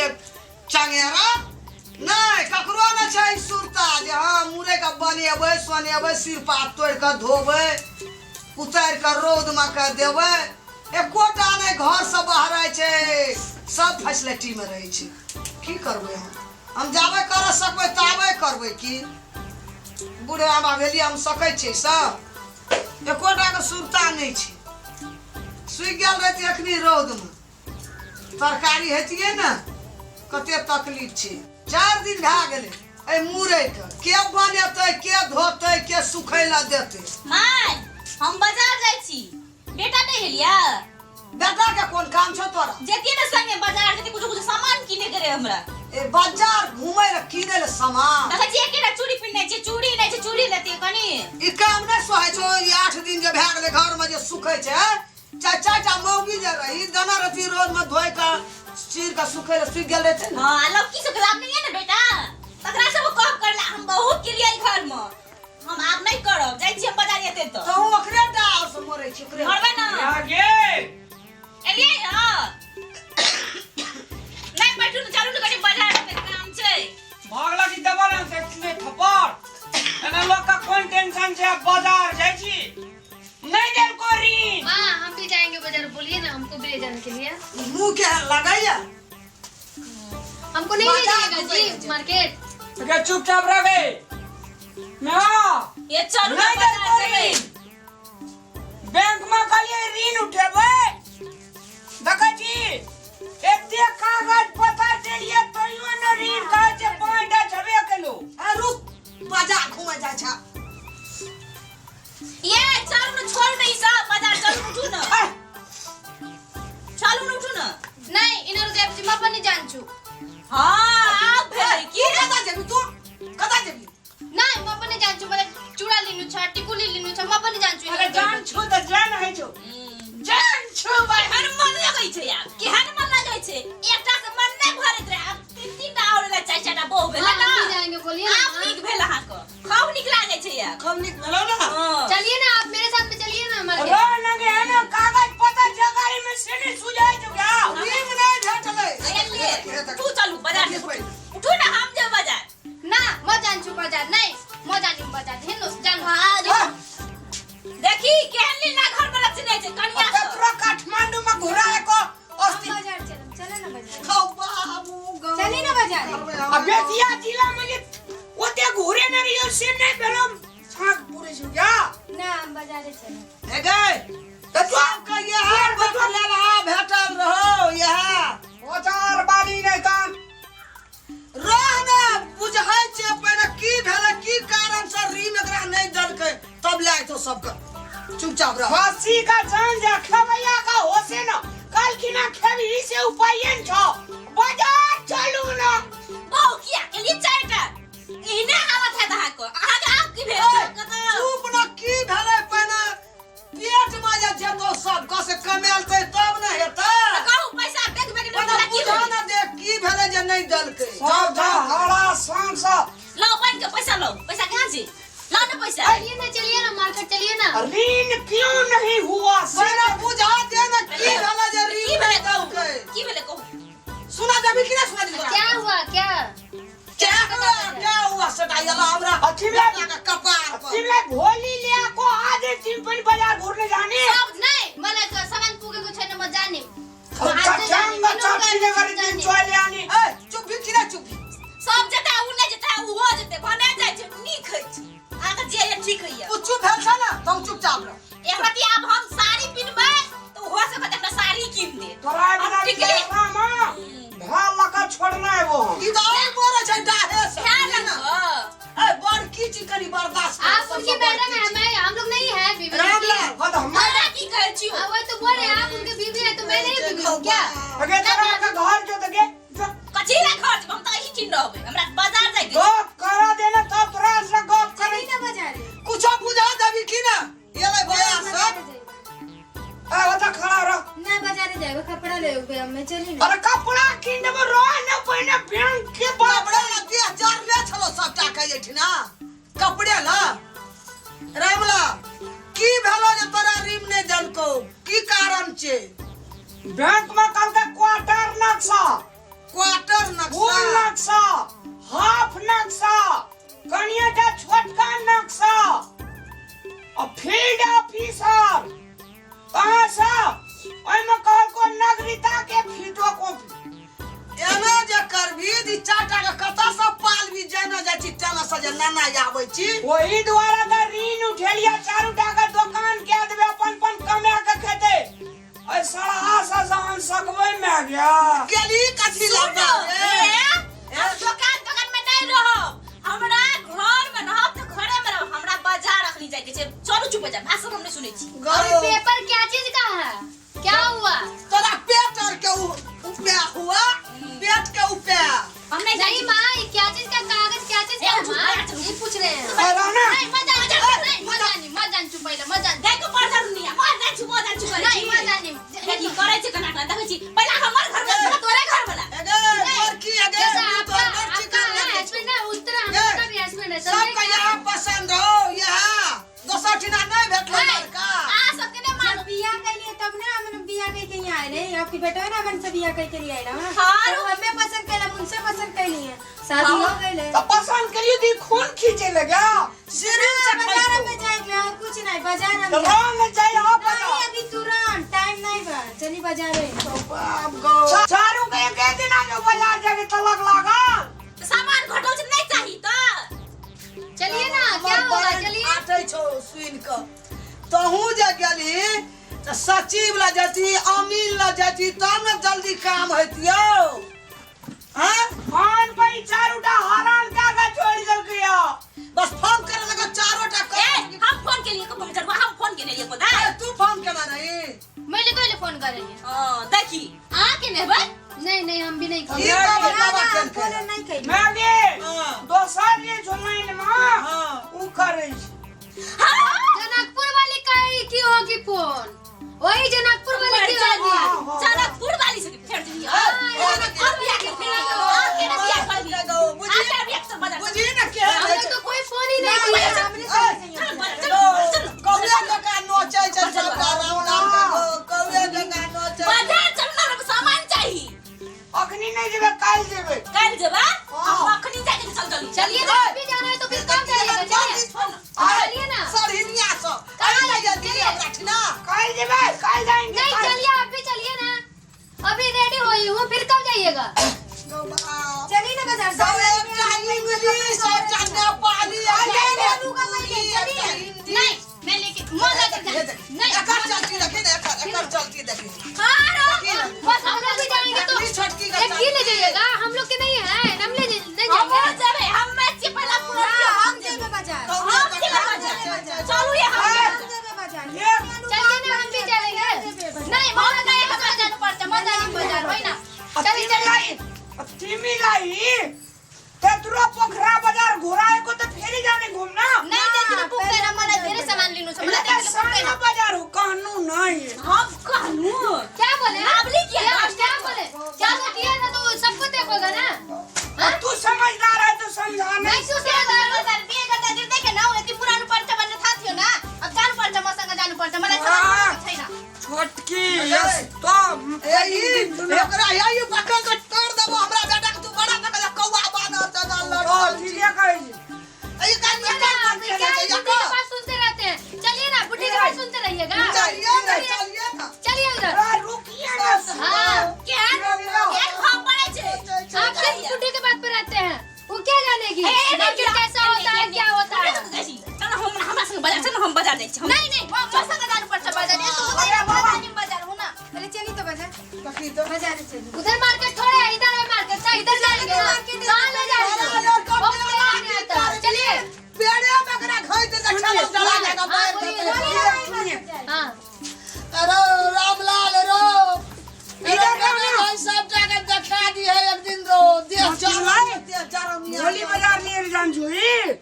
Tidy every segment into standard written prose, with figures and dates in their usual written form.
छियै चंगेरा नहि ककरो नहि छै सुरता जे हँ मुरैके बनेबै सोनेबै सिरपात तोड़ि कऽ धोबै उतारि कऽ रौदमे कऽ देबै एकोटा नहि घरसँ बहराइ छै सब फैसिलिटीमे रहै छै की करबै हम हम जाबे कर सकबै ताबे करबै की बूढ़े आबा भेलियै हम सकै छियै सब एकोटाके सुरता नहि छै सुखि गेल रहितै एखनी रौदमे तरकारी हेतियै ने कते तकलीफ छै चारि दिन भए गेलै एहि मुरैके के बनेतै के धोतै के सुखै लए देतै माय हम बाजार जाइ छी बेटा नहि हेलिया बेटा के कोन काम छौ तोरा जतिये ने संगे बाजार जतिये कुछ कुछ सामान किने के रहे हमरा ए बाजार घूमै लए किनै लए सामान देखै छियै एकेटा चूड़ी पिन्हने छै चूड़ी नहि छै चूड़ी लेतियै कनी ई काम नहि सोहाइ छौ ई 8 दिन जे भए गेलै घरमे जे सुखै छै चारि चारिटा मौगी जे रही दाना रती रोजमे धोइ कऽ चीर कऽ सुखै लए सुखि गेल रहतै ने हाँ लौकी सब आब नहीं है ना बेटा तकरा सब कम करला हम बहुत केलियै घर में हम आब नहीं करब जाइ छी हम बाजार एते तो तहूँ ओकरे डाल से मरै छी ओकरे मरबै ना गे एलियै हँ नहीं बैठू ने चलू ने कनी बाजार में काम छै भागला की दबा ना से थप्पड़ एना लोग का कोन टेंशन छै आब बाजार जाइ छी नहीं देलको ऋण माँ हम भी जाएंगे बाजार बोलिए ना हमको भी ले जाने के लिए मुँह के लगैया हमको नहीं ले बाजार जाएगा घूमे जी मार्केट तो क्या चुपचाप रह गए मैं ये चलू ने नहीं बाजार देलको जेबै ऋण बैंक में कहलिए ऋण उठेबै देखै छी एते कागज पत्र देलिए तैयो ने ऋण कहै छै 5टा छबे केलू ए रुक बाजार घूमे जाइ छ ये चलू ने छोड़ू ने ई सब बाजार चलू उठू ने चलू ने उठू ने नहीं इनर जाए म पनि जान्छु हाँ आब भेलै की की कता जेबी तू कता जेबी नहीं म पनि जान्छु मलाई चुडा लिनु छ टिकुली लिनु छ म पनि जान्छु अरे यिनीहरू जान छु त जान है छु जान छु भाइ केहन मन लगै छै आब केहन मन लगै छै एकटा से मन नहि भरैत रहै आब तीन तीन टा आओर एलै चारि चारि टा बहु भेलै हाँ, ने हम भी जाएंगे बोलिए ना आब माँ। नीक भेल अहाँके खूब नीक लागै छै आब कम नीक भेलौ ने हँ। चलिए ना आप मेरे साथ में चलिए ना मार्केट रो लगे है ना कागज पत्र जगारी में से नहीं सुझाई जो क्या नीम नहि भेटलै एलियै। तू चलू बाजार से उठू ना हम जेबै बाजार ना म जान्छु बजार नहीं म जान्छु बजार हिँड्नुहोस् जानु हाँ, देखी केहन लीला घर में रचने छै कनिया सब। तोरा काठमांडू में घुरा को हम अस्ति बाजार चलम चलो ना बाजार खाउ बाबू गौ। चली ना बाजार आ बेतिया जिला में जे ओते घुरे न रहियो से नहीं भेलो छाक पूरे छु क्या ना हम बाजारे चलम हे गए त तू सबके इएह बतलेलहा भेटल रहो इएह बाजार बाली नहीं तान रह ने बुझै छै पहिने की भेलै की कारण से ऋण एकरा नहि देलकै तब लए जेतौ सबके चुपचाप रह फांसी का जान जा खेवैया का होसे न कल खिना खेबी से उपाय न छो बाजार चलू न बहु किया केलियै चारिटा एहने हालत हैत अहाँके अहाँके आब की भेल अहाँके तऽ चुप न की भेलै पहिने पेट मे जे जेतौ सबके से कमेलतै तब ने हेतै कहू पैसा बैंक में पहिने की बुझा भेल ने दे की भेलै जे नहि देलकै सब जा हरा शाम से लाओ बैंक के पैसा लाओ पैसा कहाँ छै लाओ ना पैसा चलिए ना चलिए ना मार्केट चलिए ना ऋण क्यों नहीं हुआ से पहिने बुझा दे ने की भेलै जे की ऋण भेलै नहि कहू देलकै की भेलै कहू सुना देबी कि नहि सुना देबी क्या हुआ क्या क्या हुआ क्या हुआ सटा येला हमरा अथी में- के कपार पर तिमीलाई भोलि ल्याएको आज तिमी पनि बजार घुर्न जाने सब नहीं मलाई त सामान पुगेको छैन म जाने चट्याङ्ग चट्किने गरी दिन्छु अहिले अनि ए चुप भी किरा चुप भी सब जेता उ नहि जेता उहो जेतै भने जाइ छै नीक होइ छै अहाँके जे होइए ठीक होइए तू चुप भेल छ ना तू चुपचाप रह एक रति आब हम साड़ी पिन्हबै तऽ ओहो सब कहतै हमरा साड़ी कीन दे तोरा बिना टिकली। रामा भाल लका छोड़ना है वो ई तऽ और मरे छै डाहे से ध्यान बुझली ना? रखो ए बड़की चीज कनी बर्दाश्त कर, आप सबसँ उनकी मैडम बड़की है चीज। मैं हम लोग नहीं है बीवी रामलाल हाँ तो हमारा हमरा की कहै छी हाँ, वही तो बोल रहे हैं आप उनके बीवी है तो मैं नहीं बीवी हूँ क्या अगे तोरा के घर जो तो गे जो कथी ला खर्च हम तऽ एही ठिन रहबै हमरा बाजार जाइ के छै। गप करा देना तब तोरा से गप करे चली ना बाजार कुछो बुझा देबी की ना ये ले बया सब ए ओता खड़ा रह ना बाजारे जाएगा कपड़ा ले हमें चली ना अरे कपड़ा किन देबो रह न पहिने बैंक के बाप कपड़े ला देह जरले छलो सबटा के एठिना कपड़े ला रामला की भेलो जे तोरा ऋण नहि देलकौ की कारण छै बैंक में कल के क्वार्टर नक्शा क्वार्टर नक्शा, हाफ नक्शा, कनिएटा छोटका नक्शा आ फील्ड ऑफिसर कहाँ से ओहिमे कहलको नागरिकता के फोटो कॉपी। एना जे करबी ई चारटा के कतऽ से पालबी जेना जाइ छी तेना से जे नाना आबै छी। ओही द्वारा तऽ ऋण उठेलियै, चारू टा के दोकान कए देबै, अपन अपन कमा के खेतै। एहि सड़हा से जहन सकबै माय गया केली कथी सुनो, लगा ए, हम दोकान तोकान में नहीं रहब, हमरा घर में रहब तो घरे में रहब। हमरा बाजार अखनी जाय के छै, चलू चुप हो जा, भाषण हम नहीं सुनै छी। और पेपर क्या चीज का है, क्या हुआ? तोरा पेट और के उपे हुआ, पेट के उपे। हम नहीं नहीं जाई। माँ, ये क्या चीज का कागज, क्या चीज का ए, है, चुप माँ? रह, चुप। ये पूछ रहे हैं। अरे रहना। नहीं, मत जानी, नहीं, मत जानी, मत जानी, चुप पहले, मत जानी। देखो पर जरूर नहीं, मत जान छु, मत जान छु करै नहीं, छी। मत जानी। देखी करै छै कना कना, देखै छी पहिला हमर घर में, पहिला तोरे घर वाला। एगे बड़की, एगे जैसा तू आपका तोर बड़की आपका कर है लगे। हस्बैंड है, उस तरह हम ए, लोग का भी हस्बैंड है, समझे सबके क्या? यहाँ पसंद हो, यहाँ दोसर ठिना नहीं भेटलो नहीं। लड़का। आ सबके नहीं मालूम। जब बियाह कैलिए तब ना हमन बियाह कई के यहाँ आए रहे, आपकी बेटा ना हमन से बियाह कई के लिए आए ना। हाँ। तो हमें पसंद कैला, मुनसे पसंद कैली है, शादी हो गई है। तो पसंद करिए दी खून खींचे लगा। सिरिंज से बाजार खाइतो। में जाए मैं और कुछ नहीं, बाजार में तो रंग चाहिए आप नहीं, बताओ। अभी तुरंत टाइम नहीं बा, चली बाजार में। बाप गो। चारू के एक दिन आजो बाजार जाके तलक लागा। तो सामान घटल छै नहीं चाही तो चलिए ना, क्या हमर होगा, बहन चलिए। आटै छौ सुनि कऽ। तहूँ जे गेलही तऽ सचिव लग जैती, अमीन लग जैती, तब ने जल्दी काम हेतियौ। हाँ? फोन पे ई चारू टा हरान कए के छोड़ि देलकै यौ। बस फोन करे लगा चारो टा कर। ए, हम फोन के लिए को बजरवा, हम फोन के लिए को दा। ए, तू फोन केना रही? मैं ले कोई फोन कर रही है। हां देखी आ के नेबै? नहीं नहीं, हम भी नहीं ई करेंगे। बाबा ना, बाबा ना, केन हम फोन केना? नहीं कैली। माय गे, हाँ। दोसर जे छौ लाइन में, हाँ। उ करै छै। जनकपुर वाली का की होगी फोन, वही जनकपुर वाली की होगी। हाँ। जनकपुर वाली से फेर दी। हाँ, और बियाह के फेर, और के ना बियाह कर दी। बुझी आ के बियाह कर बाजार। बुझी ना के हम लोग तो कोई फोन ही नहीं ना, किया। हमने समझ नहीं चल आया। बाजार, चल चल कौआ जकाँ नोचै छै सबटा, राम राम के गो, कौआ जकाँ नोचै। बाजार चल ना, हमरा सामान चाही। अखनी नहीं जेबै, काल्हि जेबै। काल जेबा? हाँ। हम अखनी जाके चल जल्दी। चलिए ना, अभी जाना है तो फिर कब जाइएगा? चलिए चलिए ना, सरहिनिया सब कहाँ ले जल्दी हमरा ठिना। काल्हि जेबै, काल्हि जाएंगे। नहीं काल्हि। चलिए, आप भी चलिए ना, अभी रेडी हुई हूँ, फिर कब जाइएगा? चली ना बाजार, सब एकटा इंग्लिश, एकटा नेपाली, एकटा भोजपुरी, एकटा हिंदी। नहीं, मैं लेके मजा कर नहीं, एकर चलती देखी ने, एकर एकर चलती देखी। हाँ, बस हम लोग भी जाएंगे तो देखली छोटकी का एक ही ले जाइएगा, हम लोग के नहीं है, हम ले नहीं हम जाएंगे। जेबै, हम मैं छी पहिला पूरा ना, हम हम जेबै बाजार। कौआ हम जेबै जकाँ बाजार। नोचै छै। चलू ये हम हम जेबै बाजार। ये चलिए ना, हम भी चलेंगे। नहीं, मजा नहीं, मजा जाना पड़ता, मजा नहीं बाजार वही ना। चलिए चलिए। तिमी लाई तेतरो पोखरा बाजार घुराए को तो फेरी जाने घूमना। नहीं त्यति त पुग्दैन मलाई, धेरै सामान लिनु छ मलाई, ये त्यतिले पुग्दैन। सानो बाजार हो कहनु नहीं। हम कहनु क्या बोले? बाबली किया? क्या क्या बोले? क्या तो किया ना तो सबको देखोगा ना। हाँ? तू समझदार है तो समझा मैं नहीं। क्यों समझदार हूँ? बिहे गर्दा देखेन हौ, यति पुरानो पर्छ भन्ने थाहा थियो ना। अब जानुपर्छ, मसँग जानुपर्छ, मलाई सामान हाँ। छैन। छोटकी यस तो ए, ई, एकरा यही पकड़ के तोड़ देबो हमरा बेटा के, तू बड़ा पकड़ कौआ बानर जगह तो लड़। ठीक है कहि ई कान चलिए एकर ना, मन क्या खेलै छै, बुढ़ी के एकर। पास सुनते रहते हैं। चलिए ना, बुढ़ी के पास सुनते रहिएगा। चलिए ना, चलिए ना। चलिए उधर। अरे रुकिए ना। हाँ, केहन केहन हम पड़ै छै। आप सिर्फ बुढ़ी के बात पे रहते हैं, वो क्या जानेगी ए, ए, मार्केट कैसा होता है, क्या होता है। चल हम हमरा संग बाजार चल, हम बाजार जाइ छी। नहीं नहीं, मसँग जानुपर्छ बाजार, यस्तो हुँदैन, म जाने बाजार हुन। पहले चली तो बाजार, देखी तो। बाजार चली। उधर मार्केट थोड़ा है, इधर है मार्केट, ना इधर जाएंगे ना, कहाँ ले जाएंगे? बहुत तैयार नहीं आता। चलिए। पेड़े में एकरा घाइ दे, खेलक जला जाएगा, हाँ, मारि बोलिए। देतै। सुनिए। हाँ, अरे रामलाल रो, इधर इधर आओ ना। भाई सब जगह देखा दी है एक दिन रो, देह मोती जरम, देह जरम यहाँ। होली बाजार लिएर जान्छु है।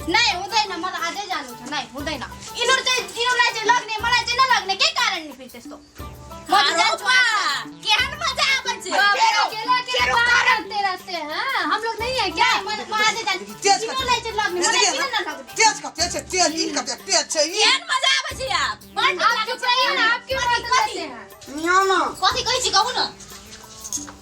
नहीं हुँदैन, मलाई आजै जानु छ। नहीं हुँदैन, यिनीहरू चाहिँ यिनीहरूलाई चाहिँ लग्ने, मलाई चाहिँ नलग्ने, के कारण नि फेरि त्यस्तो? म त जान्छु आज। केहन मजा आबै छै। बाप रे, अकेले अकेले बात करते रहते हैं, हम लोग नहीं है क्या? म आजै जान्छु। तेज कर। यिनीहरूलाई चाहिँ लग्ने, मलाई देखिए किन ना, नलग्ने? तेज कर, तेज है, तेज, इनका तेज, तेज है, ई। केहन मजा आबै छै आब। बड नीक आप लागै चुप छै। रहिए ना, आप क्यों कथी, बात कथी? करते हैं? यहाँ ना कथी कहै छी कहू न।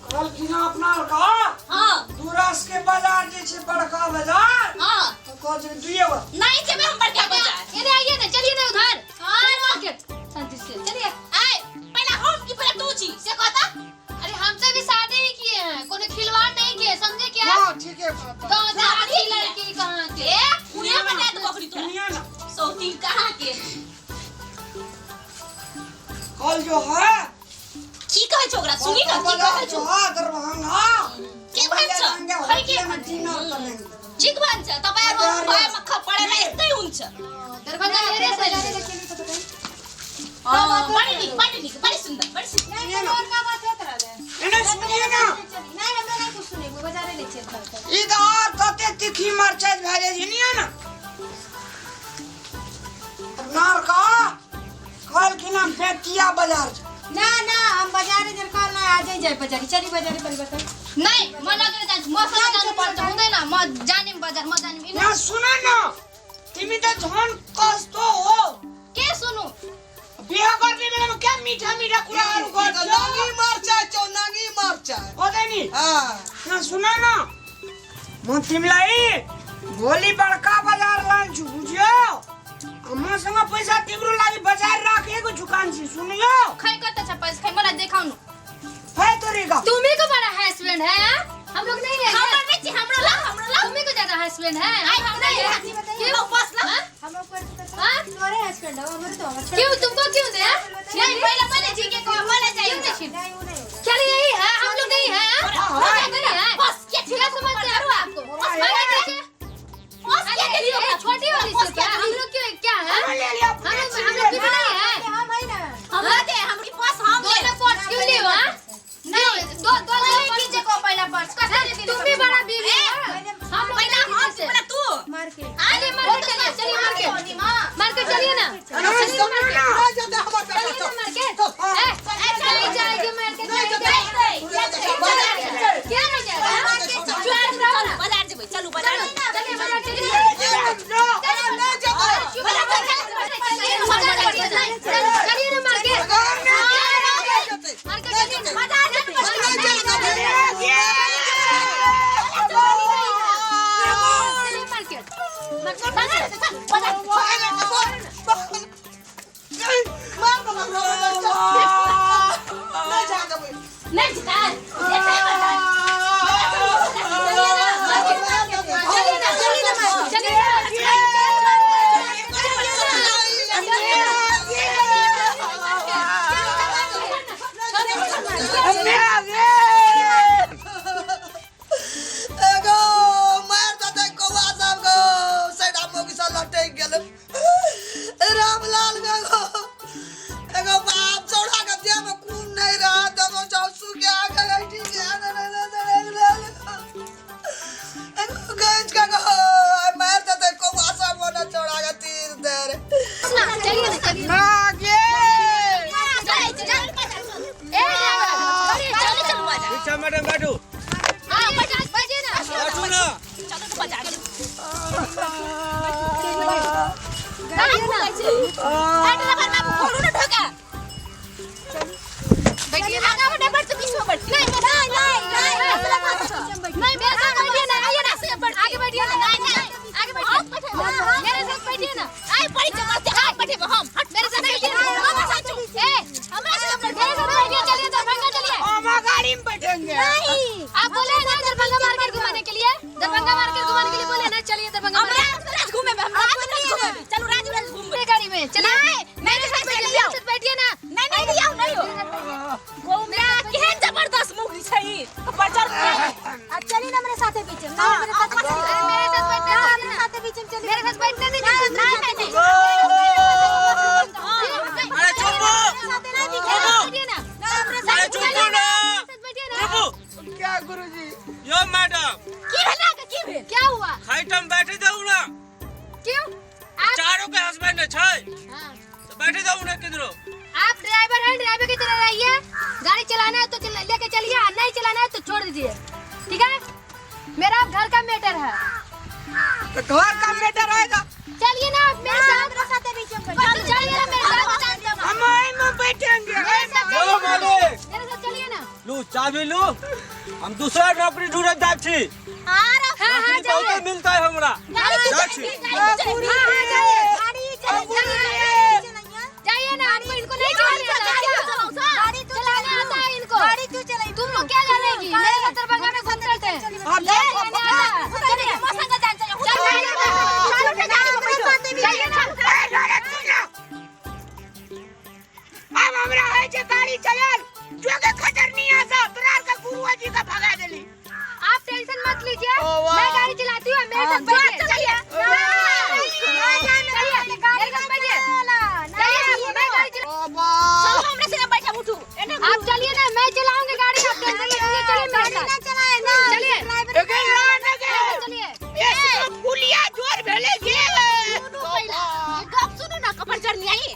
कहलखिन अपना का हाँ। दू चौरास के बाजार जे छै बड़का बाजार। हां। तो कहै छै दुइए गो। नहीं जेबै हम बड़का बाजार। इधर आइए ना, चलिए ना उधर। हाँ, मार्केट शांति से चलिए। आय पहला हम की पहला तू छी से कहता। अरे हमसे भी शादी ही किए हैं, कोनो खिलवाड़ नहीं किए, समझे क्या? हां, ठीक है बात। गाँव देहाती लड़की कहाँ के? ए पुणे बना दे बकरी तोरा। सुनिए ना। सौतीन कहाँ के? कल जो है की कहै छौ ओकरा? सुनी ना की कहै छौ? जो है दरभंगा। के भन्छ? खै के भन्छ? डिनर करेंगे। ठीक भन्छ तपाईहरु भएमा खपडेमा यस्तै हुन्छ। दरभंगा मेरे से चली तो बताइए। बड़ी नीक, बड़ी नीक, बड़ी सुंदर, बड़ी सुंदर। नहीं तो और का बात है तोरा ले? एने सुनिए ना। नहीं हमरा नहीं कुछ सुने, बाजारे ले चल चल। इधर तते तीखी मरचाई भए जाइ छै निया ना। नार का कहलखिन हम बेतिया बाजार छै। ना ना हम बाजारे जर कल ना आज ही जाए बाजारी। चली बाजारे पर बताई। नहीं म लगने जान्छु, म सबै जानु पर्छ, हुँदैन म जाने बजार, म जाने। ना सुन न, तिमी त झन कस्तो हो। के सुनु? बिहा गर्ने बेलामा क्या मिठा मिठा कुराहरू गर्छ। नांगी मरचाइ छौ, नांगी मरचाइ। होदै नि? हां। ना सुन न, म तिमीलाई भोलि बड़का बजार लान्छु बुझ्यो? मसँग पैसा तिम्रो लागि बजार राखेको छु कान्छी, सुनियो? खै कता छ पैसा? खै मलाई देखाउनु। खै तोरीका। तुम्ही को बड़ा हस्बैंड है, हाँ? हम लोग नहीं है। हमरा नहीं छी, हमरो ला, हमरो ला। तुम्ही को ज्यादा हस्बैंड है। आई हमरा नहीं है। नहीं है। लो बस ला। हम ऊपर से हाँ? तोरे हस्बैंड हो, हमरो तो हमर। क्यों तुमको क्यों दे? नहीं पहले पहले जी के को पहले क्यों चाहिए। नहीं? नहीं वो नहीं होगा। क्या यही है? हम लोग नहीं है, हाँ? हम लोग नहीं है। बस के क्या समझते हो आपको? बस बस बस के अरे, दियो। ये छोटी वाली बस से के हम लोग क्यों क्या है? हमने ले लिया हम अपने लोग हम लोग भी नहीं है। हम है ना। हमरा दे, हमरी बस हम ले। दोनों पर्स क्यों लिए हो? नहीं दो दो पहले पर्स कीजे को पहला पर्स कसरी तुम भी बड़ा बीवी हो। हम लोग पहला हम पहला तू। मार्केट। चलिए मार्केट चलिए, चलिए मार्केट, मार्केट चलिए ना। ना सुन ना। नहीं जेतै हमर बेटा। चलिए ना मार्केट। चल। ए, नहीं जाएगी मार्केट, नहीं नहीं जेतै। जाएगी। क्या नहीं जाएगा? चल चल बाजार जेबै, चलू बाजार। चलिए बाजार चलिए। नहीं जेतै। चलिए ना मार्केट, मार्केट चलिए ना। बाजार जेबै। चलिए मार्केट, मार्केट चल बाजार। नहीं जिता जेतै बाजार। चलिए ना, चलिए ना। एगो मार देतै कौआ सब गो, साइडा मौगी सब लटकि गेलै। रामलाल गो एगो बाप चौड़ा के देह में खून नहीं रहा, दोनों जाओ सुखा के ठीक है। एगो गंज के गो मार देतै कौआ सब ओने चौड़ा के तीर दे रे। चलिए ना, चलिए। ना गे। चल बाजार चल। ए ड्राइवर, चलिए, चल चल बाजार। ठीक छै मैडम, बैठू। हाँ, बैठिए ना। बैठू ना। चल तो बाजार। बैठिए ना। ए ड्राइवर बाबू खोलू ना ढोका। बैठिए ना। आगा में बैठ तो बीच में बैठ। नहीं नहीं नहीं नहीं असला बात छ। नहीं मेरे साथ बैठिए ना, आइए ना, आगे बैठिए ना, नहीं नहीं आगे बैठिए, मेरे साथ बैठिए ना। आई बड़ी जबरदस्ती हाथ बैठे हम। हट मेरे साथ बैठिए ना। हम साचू। ए, हमरा से मेरे साथ बैठिए, चलिए दरभंगा चलिए। हम गाड़ी में बैठेंगे। नहीं आप बोले ना दरभंगा मार्केट घुमाने के लिए, दरभंगा मार्केट घुमाने के लिए बोले ना, चलिए दरभंगा हम मार्केट। राज राज घूमे हम राज राज घूमे। चलो राज राज घूमे मेरे गाड़ी में चलिए। मेरे साथ मेरे बैठिए। साथ बैठिए ना। नहीं नहीं नहीं नहीं हो। घूमना केहन जबरदस्त मुगी छै बाजार। अब चली ना मेरे साथे बीच में। ना मेरे साथ अरे मेरे साथ बैठना ना है मेरे ना। साथे बीच में चली। मेरे साथ बैठने दीजिए। नहीं नहीं नहीं। अरे चुप साथे ना बीच चुप बैठिए ना। अरे चुप ना। मेरे साथ बैठिए ना। चुप क्या गुरुजी? यो मैडम की भेल अहाँके, की भेल? क्या हुआ? खाइटम बैठे जाऊ ना। क्यों आप? चारों के हस्बैंड छै हाँ। तो बैठे जाऊ ना किधरो। आप ड्राइवर हैं, ड्राइवर की तरह रहिए। गाड़ी चलाना है तो लेके चलिए, नहीं चलाना है तो छोड़ दीजिए, ठीक है? मेरा घर का मैटर है। तो घर का मैटर आएगा। चलिए ना आप मेरे साथ, मेरे साथे बीच में बैठ। चलिए ना मेरे साथ, हम आई में बैठेंगे। मेरे साथ यो चलिए ना। मालिक मेरे साथ चलिए ना। लू चाबी लू, हम दूसरा नौकरी ढूंढे जाय छी। आर हाँ हाँ नौकरी बहुते जाइए। मिलता है हमरा। गाड़ी तू जाइ छी। चला, गाड़ी तू चला। हाँ हाँ जाइए, जाइए ना, आपको इनको नहीं चलाने आता है क्या? गाड़ी तू चलाने आता है इनको? गाड़ी तू चलाई। तुम लोग क्या जानेगी, मेरे साथ दरभंगा में घूमते रहते हैं। अब ले, चलाने आता है। चलिए। चलिए ना। चलिए ना। ए, लड़े तू ना। अब हमरा है जे गाड़ी चलल जोगे खतरनी आसा तोरा के गुरुआ जी का भगा देली। आप टेंशन मत लीजिए, मैं गाड़ी चलाती हूँ, मेरे साथ बैठिए। चलिए चलिए, मेरे साथ बैठिए। चलिए, मैं गाड़ी चला, चलो हमरा संगे बैठा उठू। एने आप चलिए ना, मैं चलाऊंगी गाड़ी, आप टेंशन मत लीजिए, चलिए मेरे साथ। चलिए एगे लान एगे। चलिए। ए पुलिया जोर भेले गे। सुनू पहिला ई गप सुनू ना कपर चढ़नी आई।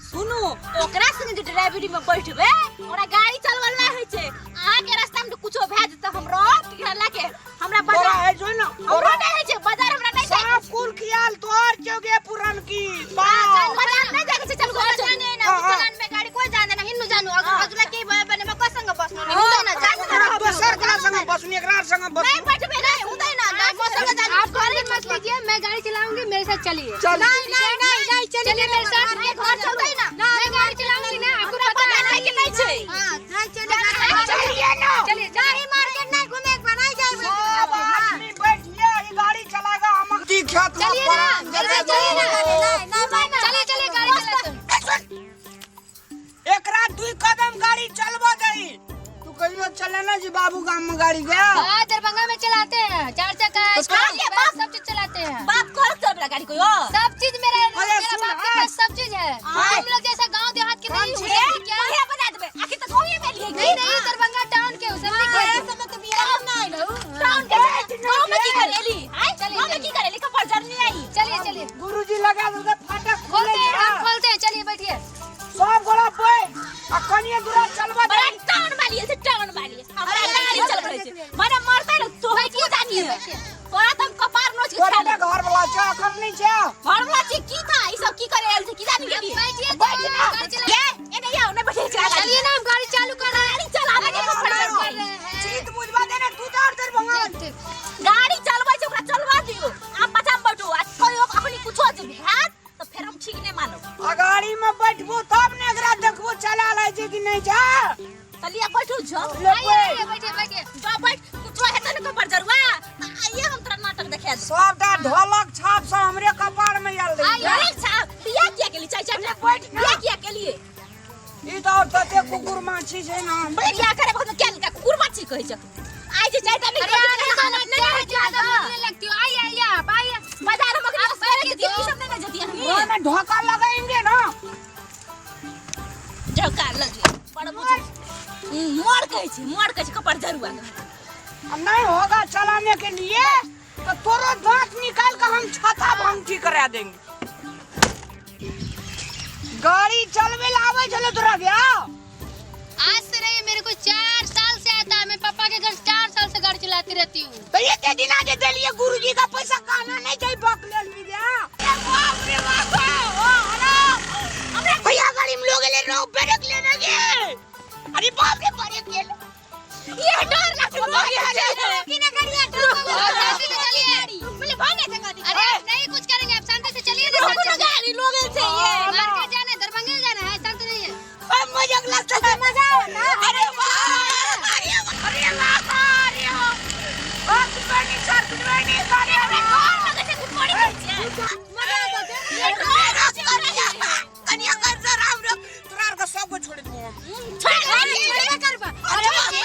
सुनू, ओकरा संगे जे ड्राइवरी में बैठबे ओकरा गाड़ी चलवल ना होइ छै। अहाँ के रास्ता में कुछो भए जेतै हमरो टिकला के हमरा तोरा बाजार है जो ना हमरो नहीं होइ छै बाजार, हमरा नहीं जाय के सब कुल खियाल तोर चौगे पुरन की छै। बाप। बाजार नहीं जाय के छै, चल घर चल। जाने ना चलान में गाड़ी कोई जाने ना, हिन्नु जानू अगर अगला के भयो भने म कसंग बस्नु नि हुँदैन। जानु न। तोरा दोसर करा संग बसनी, एकरा संग नहीं बसनी। बैठबे नहीं हुँदैन ना, मसँग जानु। आप टेंशन मत लीजिए, मैं गाड़ी चलाऊंगी, मेरे साथ चलिए। चल। नहीं नहीं नहीं नहीं, चलिए मेरे साथ, घर चलतै ना। मैं गाड़ी चलाऊंगी ना, आपको पता बाजार है। जाय के नहीं छै। हां नहीं चले। चलिए ना। चलिए। नहीं मार्केट नहीं घूमे के बनाई जाए। सब आदमी बैठिए, ई गाड़ी चलाएगा हम की खेत में चलिए ना, परान मेरे साथ जलेगा। चलिए ना। नहीं नहीं। चलिए चलिए, गाड़ी चलाते हैं। ए, सुन। एकरा दुई कदम गाड़ी चलबो दही। तू कहियो चले ना जी बाबू गाम में गाड़ी गया। हाँ दरभंगा में चलाते हैं, चार चक्का चलिए, बाप। सब चीज चलाते हैं। बाप कर चलबला गाड़ी कोयो। सब चीज मेरा अरे मेरा सुन, बाप के हाँ। पास सब चीज है। तुम लोग जैसा गांव देहात के नहीं कौन हो छी? क्या? बढ़िया बना देबे आखिर तो गाँव में लिए। नहीं नहीं, दरभंगा टाउन के हो, समझे क्या? समय तो बियाह नहीं रहू। टाउन के गाँव में की करेली? आय चलिए, गाँव में की करेली? कपर जरनी आई। चलिए चलिए, गुरुजी लगा देलकै फाटक खोलते खुले हैं, हम छै। खोलते हैं, चलिए बैठिए। सब गोड़ा बैठ आ कनिए दूरा चलबो बड़ा दही। टाउन वाली है, टाउन वाली है। हमरा गाड़ी चलबै छै माने मरतै ने तो है की जानी है तोरा त हम कपार नोच के तोरा खा लेब। घर वाला छै अखन नहीं छै। घर वाला छै की था ई सब की करे आयल छै की जानी गेली। बैठिए तो, बैठ ना। गाड़ी चला। ये एने आओ नहीं बैठे छै। चलिए ना, हम गाड़ी चालू कर रहे हैं। गाड़ी चलाबै के कपर कर जरनी। रहे हैं। चीत बुझबा देने तू तो और दरभंगा। ठीक ठीक। गाड़ी चलबै छै ओकरा चलवा दियो, आप पाछा में बैठू आ कहियो अखनी कुछो जे भेत त फेर हम ठीक नहीं मानब। आ गाड़ी में बैठबो तब ने एकरा देखबो चला लै छै कि नहीं छै। चलिए बैठू जाओ। ले आइए बैठ। आइए, बैठिए बैठिए। जाओ बैठ, कुछो हेतै ने कपर जरुआ त आइए हम तोरा नाटक देखा देब। सबटा ढोलक छाप सब हमरे कपार में आयल रही। अरे साहब बियाह किया के लिए चाय चाय बैठ ना। बियाह किया के लिए ई तो और तते कुकुर माछी छै ना। बियाह करे वक्त में क्या लिखा कुकुर माछी कहै छै आई जे चाय अरे आने दो ना, क्या ज्यादा बोलने लगती हो। आइए आइए, आप आइए। बाजार में अखनी सड़क के ई सब नहीं जती हनी। ओए में ढोका लगाएंगे ना। झोका लगी बड़ बुझ मोर कहै छै, मोर कहै छै कपर जरुआ। अब नहीं होगा चलाने के लिए तो तोरो दांत निकाल कर हम छाता भंगठी करा देंगे। गाड़ी चलबे ला आवे छले तोरा गया। आज से नहीं, मेरे को 4 साल से आता है। मैं पापा के घर 4 साल से गाड़ी चलाती रहती हूँ। तो ये ते दिन आज देलिए गुरुजी का पैसा कहना नहीं चाहिए बक लेल भी गया। ए बाप रे बाप, ओ हेलो हमरे भैया गाड़ी में लोग ले रो ब्रेक लेने गे। अरे बाप रे ब्रेक ले लो। ये डर लागै छै की ना गाड़ी आप शांति से चलिए। बोले भागे छै गाड़ी। अरे आप नहीं कुछ करेंगे, आप शांति से चलिए ना। रोको शांति ना से। गाड़ी लोग छै ये। मार्केट जाना है, दरभंगा जाना है, शांति नहीं है। अब मजाक लगता है। मजा आता। अरे वाह अरे वाह अरे वाह अरे वाह ओ कुटबनी सर कुटबनी गाड़ी हमरा डर लागै छै कुटबड़ी कहै छै। मजा आता। ये डर लागै छै। कनिया कर सर हम तोरा आर के सब को छोड़ देबो हम। छोड़ गाड़ी। करबा। अरे बाप रे।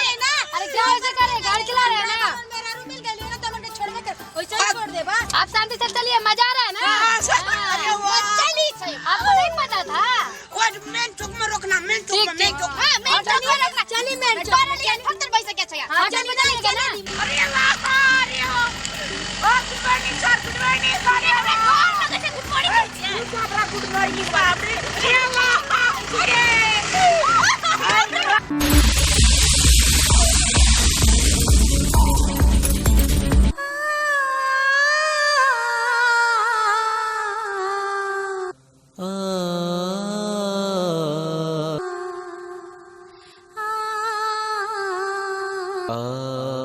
अरे क्या ऐसे करे, गाड़ी चला रहे हैं ना। मेरा रूम मिल गेलियो ना त हमके छोड़बे कर ओइसे ही छोड़ देबा। आप शांति से चलिए, मजा आ रहा है ना। अरे वाह चली आपको नहीं पता था। और मेन चौक में रोकना, मेन चौक में, मेन चौक। हां मैं चलिए ना। चली मेन चौक। डर लिए फक्तर पैसा के छै। हाँ चलिए चलिएगा ना। अरे वाह अरे वाह ओ कुटबनी सर कुटबनी गाड़ी। हमरा डर लागै छै कुटबड़ी कहै छै। बाप रे कुटबनी बाप रे। अरे वाह अरे आ आ